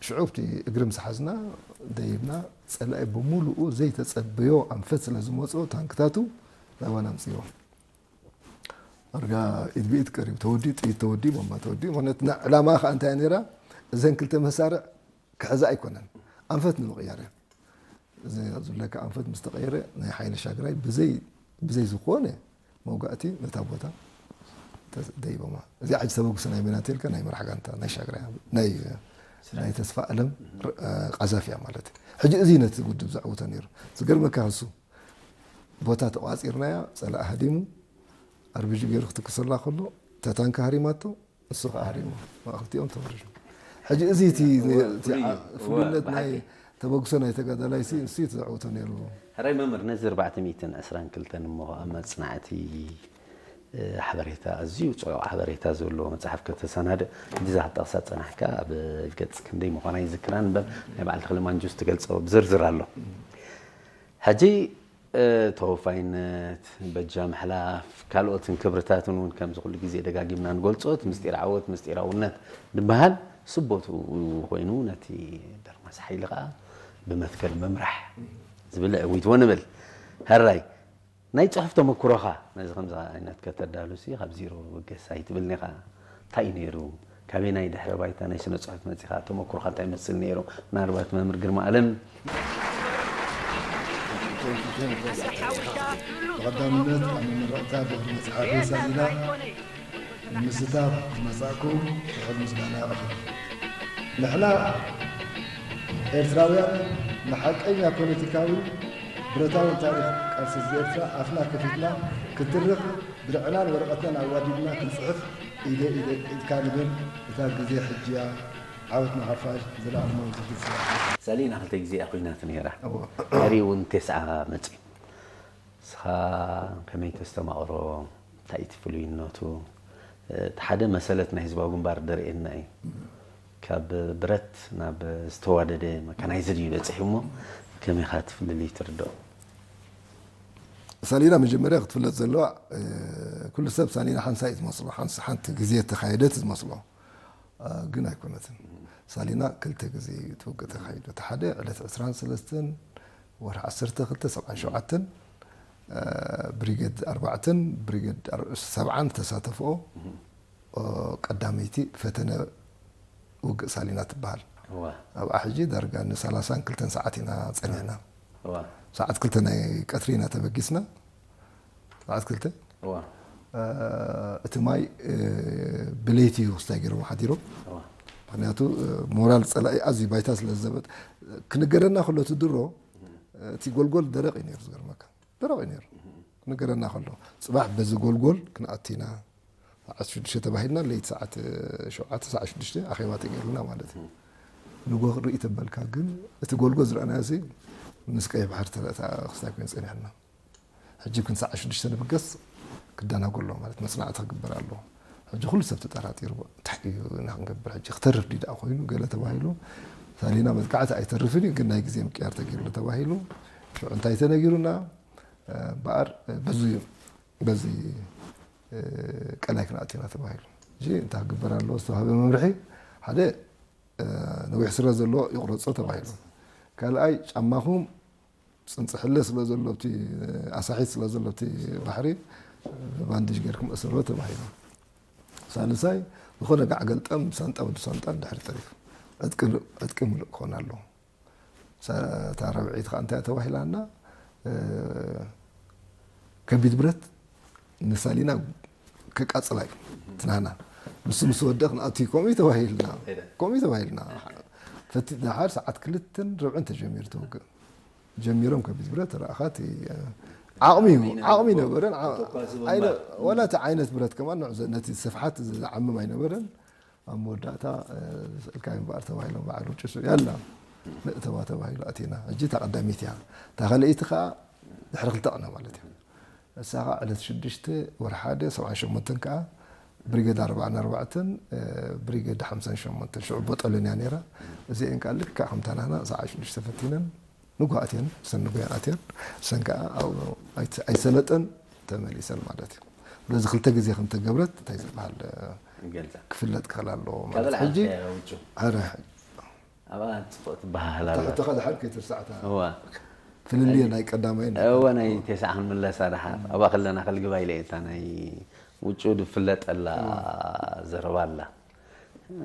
ሽዑ ኣብቲ እግሪ ምስ ሓዝና፣ ደይብና፣ ጸላኢ ብምሉኡ ዘይተጸበዮ ኣንፈት ስለ ዝመጾ፣ ታንክታቱ ናባና ኣምጽእዎ። ኣርጋ ኢድ ብኢድ ቀሪቡ፣ ተወዲኡ፣ ጥይት ተወዲኡ፣ ቦምባ ተወዲኡ። ምክንያቱ፣ ና- ዕላማ ከኣ እንታይ ነይራ? እዘን ክልተ መሳርዕ ክሕዛ ኣይኮነን፣ ኣንፈት ንምቕያር እያ። እዚ ዝብለካ ኣንፈት ምስ ተቐየረ፣ ናይ ሓይሊ ሻግራይ ብዘይ- ብዘይ ዝኾነ መውጋእቲ ነታ ቦታ ተ- ደይቦማ። እዚኣ ሕጂ ተበግሶ ናይ መን እያ ተልካ? ናይ መራሕ ጋንታ ናይ ሻግራይ፣ ናይ- ናይ ተስፋ ኣለም ር- እ፣ ቃዛፊ እያ ማለት እዩ። ሕጂ እዚ ነቲ ውድብ ዘዕውቶ ነይሩ። ዝገርመካ፣ እሱ ቦታ ተቋጺርናያ፣ ጸላኢ ሃዲሙ፣ ኣርቢጂ ገይሩ ክትኩሰላ ከሎ፣ እታ ታንኪ ሃሪማቶ፣ ንሱ ከኣ ሃሪሙ፣ ማእኽልቲኦም ተወሪሩ። ሕጂ እዚ እቲ- እወ፣ እቲ ፍሉይ እዩ። ዓ- እወ፣ ፍሉይነት ናይ ብሓቂ። ተበግሶ ናይ ተጋዳላይ ሲ- ንሱ እዩ ዘዕውቶ ነይሩ። ሕራይ መምህር፣ ነዚ ኣርባዕተ ሚእትን ዕስራን ክልተን እሞ ኣብ መጽናዕቲ፣ እ፣ ሓበሬታ፣ ኣዝዩ ጽዑቕ ሓበሬታ ዘለዎ መጽሓፍ ከተሰናድእ፣ ሕጂ እዛ ክትጠቕሳ ጸናሕካ ኣብ ገጽ ክንደይ ምዃና ይዝክራን እምበር፣ ናይ በዓል ተኽለ ማንጁስ ትገልጾ ብዝርዝር ኣሎ። ሕጂ፣ እ፣ ተወፋይነት፣ በጃ ምሕላፍ፣ ካልኦትን ክብርታትን እውን ከምዚ ኩሉ ግዜ ደጋጊምና ንገልጾ፣ እቲ ምስጢር ዓወት፣ ምስጢራውነት ዝበሃል ስቦቱ ኮይኑ ነቲ ደርማስ ሓይሊ ከኣ ብመትከል ምምራሕ ዝብል ዕዊትዎ ንብል። ሕራይ፣ ናይ ጽሑፍ ተመኩሮኻ ነዚ ከምዚ ዓይነት ከተዳሉሲ ካብ ዜሮ በገስ ኣይትብልኒ ኢኻ። እንታይ እዩ ነይሩ? ካበየናይ ድሕረ ባይታ ናይ ስነ ጽሑፍ መጺኻ? ተመኩሮኻ እንታይ ይመስል ነይሩ? ምናልባት መምህር ግርማ ኣለም። ብቐዳምነት ኣብ መመረቕታ ድሕሪ መጽሓፈይ ሳሊና ንምስታፍ ዝመጻእኩም ትሑት ምስጋና የቕርብ። ንሕና ኤርትራውያን ንሓቀኛ ፖለቲካዊ ብረታዊ ታሪኽ ቃልሲ ህዝቢ ኤርትራ ኣፍና ከፊትና ክትርኽ ብርዕናን ወረቐትናን ኣዋዲድና ክንጽሕፍ ኢደ ኢደ ኢድካ ንብል። እታ ግዜ ሕጂ እያ። ዓወት ንሓፋሽ፣ ዘላኣለማዊ ዝክሪ ስራሕ። ሳሊና ክልተ ግዜ እያ ኮይናት ነይራ። እዎ። ድሕሪ እውን ተስዓ መጺኡ። ንስኻ ከመይ ተስተማቕሮ? እንታይ እቲ ፍሉይነቱ? እቲ ሓደ መሰለት ናይ ህዝባዊ ግንባር ደርእየና እዩ። ካብ ብረት ናብ ዝተዋደደ መካናይዝድ እዩ በጺሑ እሞ ከመይ ኢኻ እቲ ፍልልይ ትርድኦ? ሳሊና መጀመርያ ክትፍለጥ ዘለዋ፣ እ፣ ኩሉ ሰብ ሳሊና ሓንሳእ እዩ ዝመስሎ፣ ሓንስ-፣ ሓንቲ ግዜ እተኻየደት ዝመስሎ፣ እ፣ ግን ኣይኮነትን። ሳሊና ክልተ ግዜ እዩ እቲ ውግእ ተኻይዱ። እቲ ሓደ ዕለት ዕስራን ሰለስተን ወርሒ ዓሰርተ ክልተ ሰብዓን ሸውዓተን፣ ብሪገድ ኣርባዕተን ብሪገድ ኣር- ሰብዓን ዝተሳተፍኦ ቀዳመይቲ ፈተነ ውግእ ሳሊና ትበሃል። ኣብኣ ሕጂ ዳርጋ ንሰላሳን ክልተን ሰዓት ኢና ጸኒሕና። ሰዓት ክልተ ናይ ቀትሪ ኢና ተበጊስና። ሰዓት ክልተ እቲ ማይ ብለይቲ እዩ ክስታይ ገይሮም ሓዲሮም። ምክንያቱ ሞራል ጸላኢ ኣዝዩ ባይታ ስለ ዘበጥ ክንገረና ከሎ እቲ ድሮ እቲ ጎልጎል ደረቕ እዩ ነይሩ። ዝገርመካ ደረቕ እዩ ነይሩ። ክንገረና ከሎ ጽባሕ በዚ ጎልጎል ክንኣቲና ሰዓት ሽዱሽተ ተባሂልና ለይቲ ሰዓት ሸውዓተ ሰዓት ሽዱሽተ ኣኼባ ተገይሩና ማለት እዩ። ንጎ ርኢ ተበልካ ግን እቲ ጎልጎል ዝረኣናዮ ሲ ምስ ቀይ ባሕሪ ተለእታ ክስታይ ኮይኑ ጸኒሕና። ሕጂ ግን ሰዓት ሽዱሽተ ንብገስ ክደናጎ ኣሎ ማለት መጽናዕቲ ክግበር ኣሎ። ሕጂ ኩሉ ሰብ ተጠራጢሩ እንታይ እዩ ኢና ክንገብር ሕጂ ክተርፍ ዲ ደኣ ኮይኑ ገለ ተባሂሉ ሳሊና መጥቃዕቲ ኣይተርፍን እዩ ግን ናይ ግዜ ምቅያር ተገይሩሉ ተባሂሉ ሽዑ እንታይ ተነጊሩና በኣር በዚ በዚ ቀላይ ክንኣቲና ተባሂሉ። እዚ እንታይ ክግበር ኣለዎ ዝተዋህበ መምርሒ ሓደ ነዊሕ ስረ ዘለዎ ይቑረጾ ተባሂሉ። ካልኣይ ጫማኹም ጽንጽሕለ ስለ ዘሎ ኣብቲ ኣሳሒት ስለ ዘሎ ኣብቲ ባሕሪ ባንድጅ ጌርኩም እሰሮ ተባሂሉ። ሳልሳይ ዝኾነ ጋዕ ገልጠም ሳንጣ ወዲ ሳንጣ ድሕሪ ተሪፉ ዕጥቂ ዕጥቂ ምሉእ ክኾን ኣለዎ። እታ ረብዒት ከዓ እንታይ ተባሂላና ከቢድ ብረት ንሳሊና ከቃጽላ እዩ ትናና ንሱ ምስ ወደቕ ንኣቱ ከምኡ ተባሂልና ከምኡ ተባሂልና ፈቲ ድሓር ሰዓት ክልተን ርብዕን ተጀሚሩ ተውግእ ጀሚሮም ከቢድ ብረት ረኣኻ ዓቕሚ እዩ ዓቕሚ ነበረን ወላ እቲ ዓይነት ብረት ከማን ነቲ ስፍሓት ዝዓምም ኣይነበረን ኣብ መወዳእታ ስእልካ እምበኣር ተባሂሎም በዓል ውጭ ያላ ንእተዋ ተባሂሉ ኣቲና ሕጂ እታ ቀዳሚት እያ እታ ካልኣይቲ ከዓ ድሕሪ ክልተ ቅነ ማለት እዩ እሳ ከዓ ዕለት ሽዱሽተ ወር ሓደ ሰብዓን ሸሞንተን ከዓ ብሪገድ ኣርባዓን ኣርባዕተን ብሪገድ ሓምሳን ሸሞንተን ሽዑ ቦጠሎንያ ነይራ እዚአን ከዓ ልክዕ ከምታ ናህና ሰዓ ሽዱሽተ ፈቲነን ንጉ ኣትየን እሰን ንጉ ኣትየን እሰን ከዓ ኣይሰለጠን ተመሊሰን ማለት እዩ ስለዚ ክልተ ግዜ ከምተገብረት እንታይ ዝበሃል ክፍለጥ ክኽእል ኣለዎ ማለት ሕጂ ኣብኣ ፅቡቅ ትበሃሃል ሕቶኻ ድሓር ከይትርሳዕታ ፍልልየ ናይ ቀዳማይ እወ ናይ ቴስዓ ክንምለሳ ድሓር ኣብኣ ከለና ከልግባ ኢለ እታ ናይ ውጭ ዝፍለጠላ ዘረባ ኣላ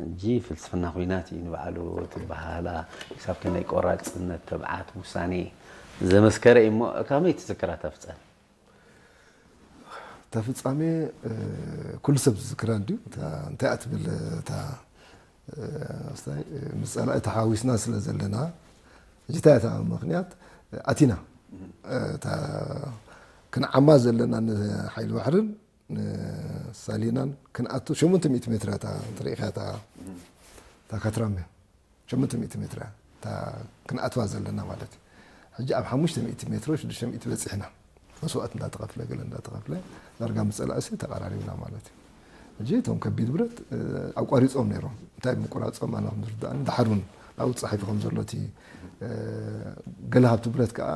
ሕጂ ፍልስፍና ኩናት እዩ ንባዕሉ ትበሃላ ክሳብ ክንደይ ቆራፅነት ተብዓት ውሳኔ ዘመስከረ እዩ እሞ ካመይ ትዝክራ ተፍፀም እታ ፍፃሜ ኩሉ ሰብ ዝዝክራ እንድዩ እንታይ እያ ትብል እታ ምስ ፀላኢ ተሓዊስና ስለ ዘለና ሕጂ እንታይ እታ ምክንያት ኣቲና ክንዓማ ዘለና ንሓይሊ ባሕርን ሳሊናን ክንኣቱ ሸሞንተ ሚእቲ ሜትር እያ ትርኢኻ እታ ካትራመ ሸሞንተ ሚእቲ ሜትር እያ ክንኣትዋ ዘለና ማለት እዩ ሕጂ ኣብ ሓሙሽተ ሚእቲ ሜትሮ ሽዱሽተ ሚእቲ በፂሕና መስዋእት እንዳተኸፍለ ገለ እንዳተኸፍለ ዳርጋ ምፀላእሲ ተቐራሪብና ማለት እዩ ሕጂ እቶም ከቢድ ብረት ኣቋሪፆም ነይሮም እንታይ ምቁራፆም ኣነ ከም ዝርዳእኒ ዳሓር እውን ኣብኡ ተፃሒፉ ከም ዘሎ እቲ ገለ ካብቲ ብረት ከዓ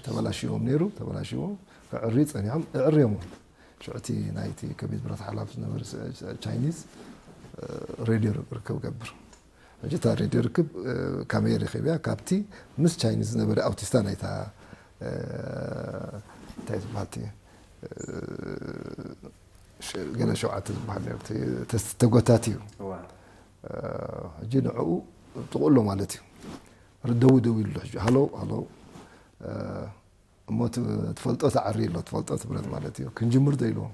ተበላሽዎም ነይሩ ተበላሽዎም ከዕሪ ፀኒሖም እዕርዮም ሽዑ እቲ ናይቲ ከቢድ ብረት ሓላፊ ዝነበረ ቻይኒዝ ሬድዮ ርክብ ገብር ሕጂ እታ ሬድዮ ርክብ ካበይ ረኺበያ ካብቲ ምስ ቻይኒዝ ዝነበረ ኣውቲስታ ናይታ እንታይ ዝበሃል ገለ ሸውዓተ ዝበሃል ተጎታት እዩ ሕጂ ንዕኡ ጥቕኡ ኣሎ ማለት እዩ ደዊ ደዊ ኢሉ ሕጂ ሃሎ ሃሎ እሞ ትፈልጦ ተዓሪ ኣሎ ትፈልጦ ትብረት ማለት እዩ ክንጅምር ዶ ኢልዎም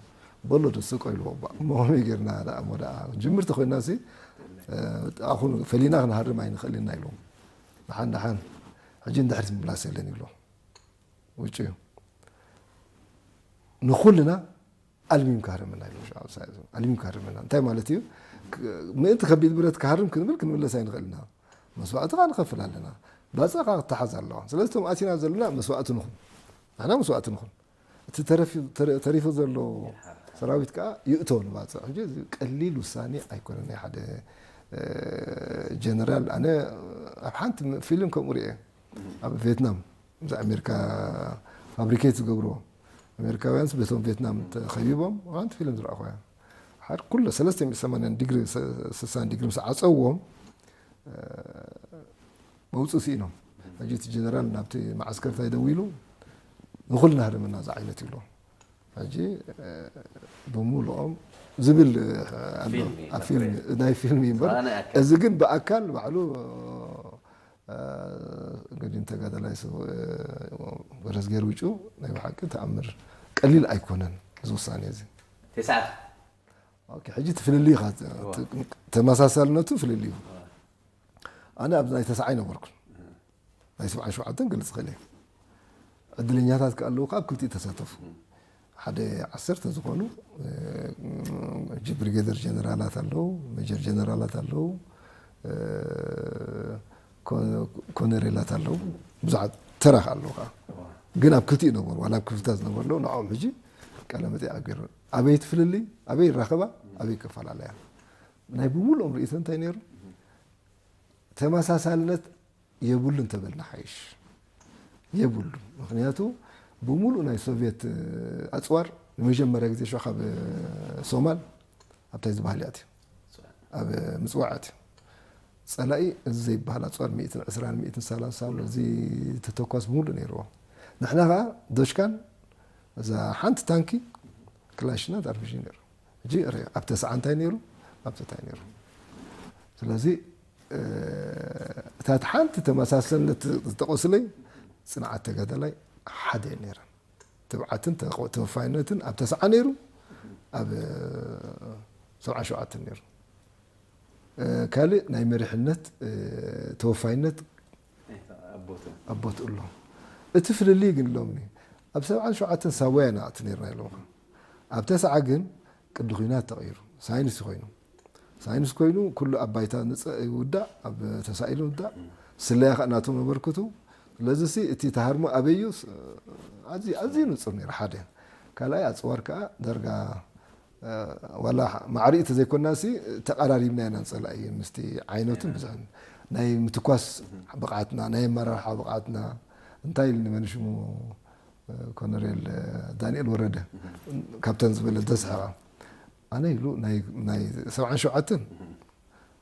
በሎ ዶ ስቆ ኢልዎ እሞ ከመይ ጌርና ደኣ እሞ ደኣ ክንጅምር ተኮይና ሲ ኣኹን ፈሊና ክንሃርም ኣይንኽእል ኢና ኢልዎም ደሓን ደሓን ሕጂ እንድሕር ትምላስ የለን ይብሎ ውጭ እዩ ንኩልና ኣልሚም ካርምና ይብሎ ኣልሚም ካርምና እንታይ ማለት እዩ ምእንቲ ከቢድ ብረት ክሃርም ክንብል ክንምለስ ኣይንኽእል ኢና መስዋእቲ ከዓ ንኸፍል ኣለና ባፅዕ ከዓ ክተሓዝ ኣለዋ ስለዚ እቶም ኣቲና ዘለና መስዋእቲ ንኹን ንሕና መስዋእቲ ንኹን እቲ ተሪፉ ዘሎ ሰራዊት ከዓ ይእቶ ንባፅዕ ሕጂ ቀሊል ውሳኔ ኣይኮነን ናይ ሓደ ጀነራል ኣነ ኣብ ሓንቲ ፊልም ከምኡ ርኤ ኣብ ቬትናም ምስ ኣሜሪካ ፋብሪኬት ዝገብርዎ ኣሜሪካውያንስ በቶም ቬትናም ተኸቢቦም ሓንቲ ፊልም ዝረኣኹ እያ ሓደ ኩለ ሰለስተ ሚእቲ ሰማንያን ዲግሪ ስሳን ዲግሪ ምስ ዓፀዎም መውፅእ ስኢኖም ሕጂ እቲ ጀነራል ናብቲ መዓስከር እንታይ ደዊሉ ንኹልና ህርምና ዝዓይነት ይብሎ። ሕጂ ብምሉኦም ዝብል ኣሎ። ፊልም እዩ፣ ኣብ ፊልም፣ ናይ ፊልም እዩ እምበር፣ ኣነ ኣካል። እዚ ግን ብኣካል ባዕሉ ገዲም ተጋዳላይ ሰብ ወረዝጌር ውጩ ናይ ብሓቂ ተኣምር ቀሊል ኣይኮነን። እዚ ውሳኔ እዚ ተስዓት። ኦኬ፣ ሕጂ እቲ ፍልልይ ኢኻ፣ እዋ። ተ-፣ ተመሳሳልነቱ ፍልልዩ። እዋ። ኣነ ኣብ ናይ ተስዓ ኣይነበርኩን። ናይ ሰብዓን ሸውዓተን ክገልጽ ክእል እየ። ዕድለኛታት ከኣ ኣለዉ፣ ካብ ክልቲኡ ተሳተፉ። ሓደ ዓሰርተ ዝኾኑ፣ እ፣ ጂ-፣ ብሪጌደር ጀነራላት ኣለዉ፣ ሜጀር ጀነራላት ኣለዉ፣ እ፣ ኮ-፣ ኮነሬላት ኣለዉ፣ ብዙሓት ተራ ከኣ ኣለዉ ከኣ። ግን ኣብ ክልቲኡ ነበሩ፣ ዋላ ኣብ ክፍልታት ዝነበሩ ኣለዉ፣ ንዕኦም ሕጂ ቃለ መጠይቕ ኣገይሩ። ኣበይ ትፍልልይ? ኣበይ ይራኸባ? ኣበይ ይከፈላለያ? ናይ ብምሉኦም ርእይቶ እንታይ ነይሩ? ተመሳሳልነት የብሉን እንተበልና ሓይሽ። የብሉን። ምኽንያቱ ብምሉእ ናይ ሶቭየት፣ እ፣ ኣጽዋር ንመጀመርያ ግዜ ሸ ካብ፣ እ፣ ሶማል ኣብታይ ዝበሃል እያ ኣትዩ። ኣብ ምጽዋዕ ኣትዩ። ጸላኢ እዚ ዘይበሃል ኣጽዋር ሚእትን ዕስራን ሚእትን ሰላሳን እዚ ተተኳስ ብምሉእ ነይርዎ። ንሕና ከኣ ዶሽካን እዛ ሓንቲ ታንኪ ክላሽና ኣርፒጂ ነይሩ። ሕጂ ርእ፣ ኣብ ተስዓ እንታይ ነይሩ? ኣብ ተታይ ነይሩ? ስለዚ፣ እ፣ እታ ሓንቲ ተመሳሰልነት ዝጠቐሱለይ ጽንዓት ተጋዳላይ ሓደ ነይረን። ትብዓትን ተቆ-፣ ተወፋይነትን ኣብ ተስዓ ነይሩ፣ ኣብ፣ እ፣ ሰብዓን ሸውዓተን ነይሩ። እ፣ ካልእ ናይ መሪሕነት፣ እ፣ ተወፋይነት ኣቦቱ። ኣቦቱ ኣሎ። እቲ ፍልልይ ግን ሎሚ ኣብ ሰብዓን ሸውዓተን ሳቦያ ኢና እቲ ነይርና ኢሎም። ኣብ ተስዓ ግን ቅዲ ኲናት ተቐይሩ። ሳይንስ ኮይኑ። ሳይንስ ኮይኑ ኩሉ ኣብ ባይታ ንጸ-፣ ይውዳእ፣ ኣብ ተሳኢሉ ይውዳእ። ስለያ ከኣ ናቶም ነበርክቱ። ስለዚ ሲ እቲ ተሃርሞ ኣበዩ ስ-፣ ኣዝዩ፣ ኣዝዩ ንጹር ነይሩ ሓደ። ካልኣይ ኣጽዋር ከኣ ዳርጋ፣ እ፣ ዋላ ማዕሪኡ ተዘይኮና ሲ ተቐራሪብና ኢና ንጸላኢ ምስቲ ዓይነቱን ብዝሕን። ናይ ምትኳስ ብቕዓትና፣ ናይ ኣመራርሓ ብቕዓትና፣ እንታይ ኢልኒ መን ሽሙ፣ እ፣ ኮነሬል ዳንኤል ወረደ፣ ካብተን ዝበለ ዘስሕቓ። ኣነ ኢሉ ናይ፣ ናይ ሰብዓን ሸውዓተን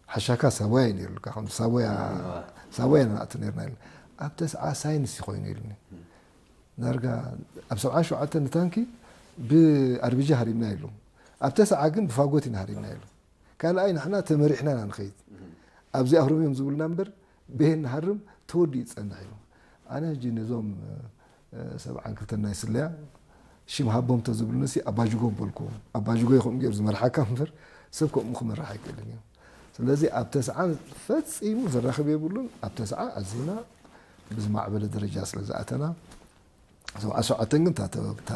ሓሻካ ሳቦያ እዩ ነይሩ፣ ኢልካ ከም ሳቦያ፣ እዋ። ሳቦያ ኢና ንኣቱ ነይርና ኢሉ። ኣብ ተስዓ ሳይንስ እዩ ኮይኑ ኢሉኒ። ዳርጋ ኣብ ሰብዓን ሸውዓተን ንታንኪ ብኣርቢጂ ሃሪምና ኢሉ። ኣብ ተስዓ ግን ብፋጎት ኢና ሃሪምና ኢሉ። ካልኣይ ንሕና ተመሪሕና ኢና ንኸይድ። ኣብዚ ኣህርምዮም ዝብሉና እምበር ብሄን ንሃርም ተወዲኡ ይጸንሕ ኢሉ። ኣነ ሕጂ ነዞም፣ እ፣ ሰብዓን ክልተን ናይ ስለያ ሽም ሃቦም ተዝብሉኒ ሲ ኣባጅጎ ምበልኩ። ኣባጅጎ ይኹም ገይሩ ዝመርሓካ እምበር ሰብ ከምኡ ክመርሕ ኣይክእልን እዩ። ስለዚ ኣብ ተስዓ ፈጺሙ ዘራኽብ የብሉን። ኣብ ተስዓ ኣዚና ብዝማዕበለ ደረጃ ስለ ዝኣተና፣ ሰብዓ ሸውዓተን ግን እታ፣ እታ፣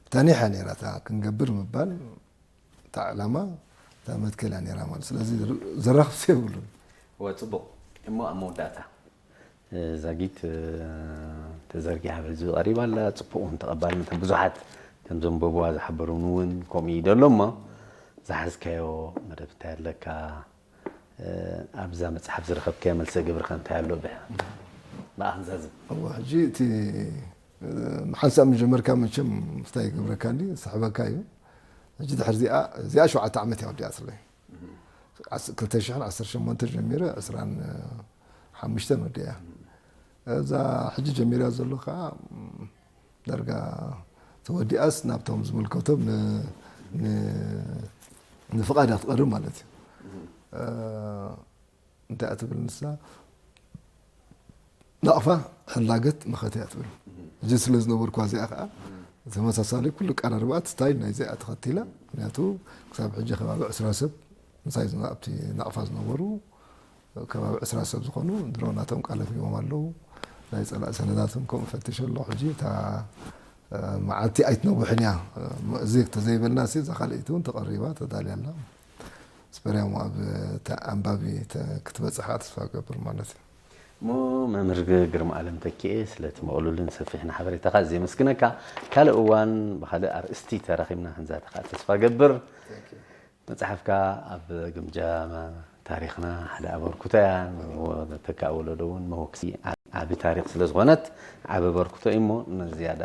እታ ኒሕ እያ ነይራ፣ እታ ክንገብር ምባል፣ እታ ዕላማ፣ እታ መትከል እያ ነይራ ማለት። ስለዚ ዘራኽብ የብሉን። እወ፣ ጽቡቕ። እሞ ኣብ መወዳእታ፣ እ፣ ዛጊት፣ እ፣ ተዘርጊሓ ኣብ ህዝቢ ቀሪባ ኣላ። ጽቡቕ እውን ተቐባልነት ብዙሓት ከም ዘንበብዋ ዝሓበሩን እውን ከምኡ እዩ ዘሎ። እሞ ዝሓዝካዮ መደብ እንታይ ኣለካ? እ፣ ኣብዛ መጽሓፍ ዝረኸብካዮ መልሰ ግብርኻ እንታይ ኣሎ? ብሕ-፣ ብኣኽንዛዝም። እወ፣ ሕጂ እቲ፣ እ፣ ሓንሳብ ምጀመርካ መቸም ምስታይ ይገብረካ እንዲ፣ ዝስሕበካ እዩ። ሕጂ ድሕሪ እዚኣ፣ እዚኣ ሸውዓተ ዓመት እያ ወዲኣ ስለይ። ዓስ-፣ ክልተ ሽሕን ዓሰርተ ሸሞንተን ጀሚረ ዕስራን ሓሙሽተን ወዲኣ። እዛ ሕጂ ጀሚራ ዘሎ ከዓ፣ ም፣ ዳርጋ ተወዲኣስ ናብቶም ዝምልከቶም ን-፣ ን-፣ ንፍቓድ እያ ትቐርብ ማለት እዩ። እ፣ እንታይ እያ ትብል ንሳ? ናቕፋ ሕላገት መኸተ እያ ትብል። ሕጂ ስለ ዝነበርኩ እዚኣ ከዓ ተመሳሳሊ ኩሉ ቀራርባኣ ስታይል ናይዚ እያ ተኸቲላ። ምክንያቱ ክሳብ ሕጂ ከባቢ ዕስራ ሰብ ምሳይ ዝነ-፣ ኣብቲ ናቕፋ ዝነበሩ ከባቢ ዕስራ ሰብ ዝኾኑ ድሮ ናቶም ቃላት ሂቦም ኣለዉ። ናይ ጸላኢ ሰነዳቶም ከምኡ ፈትሽ ኣለኹ። ሕጂ እታ፣ እ፣ መዓልቲ ኣይትነውሕን እያ። እ፣ እዚ ተዘይበልና ሲ እዛ ካልኣይቲ እውን ተቐሪባ ተዳልያ ኣላ። ስፐርያሞ ኣብ ተ-፣ ኣንባቢ ተ-፣ ክትበጽሕ ከኣ ተስፋ እገብር ማለት እዩ። እሞ መምህር ግ-፣ ግርማ ኣለም ተኪኤ፣ ስለቲ ምቕሉልን ሰፊሕን ሓበሬታኻ ኣዝየ የመስግነካ። ካልእ እዋን ብኻልእ ኣርእስቲ ተራኺብና ክንዛተ ከኣ ተስፋ እገብር። Thank you። መጽሓፍካ ኣብ ግምጃ ታሪኽና ሓደ ኣበርክቶ እያ። ንተካእ ወለዶ እውን መወክሲ ዓቢ ታሪኽ ስለ ዝኾነት ዓቢ ኣበርክቶ እዩ። እሞ ንዝያዳ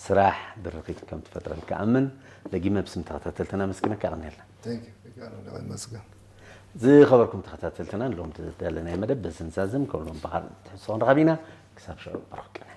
ስራሕ ብርኺት ከም ትፈጥረልካ ኣምን። ደጊመ ብስም ተኸታተልትና ኣመስግነካ። የቐንየልና። Thank you። ይመስገን። ዝኸበርኩም ተኸታተልትና፣ ንሎም ዝተዳለናዮ መደብ በዚ ንዛዝም። ከም ሎም ብኻልእ ትሕዝቶ ክንረኸብ ኢና። ክሳብ ሽዑ ብሩኽ ቅነ።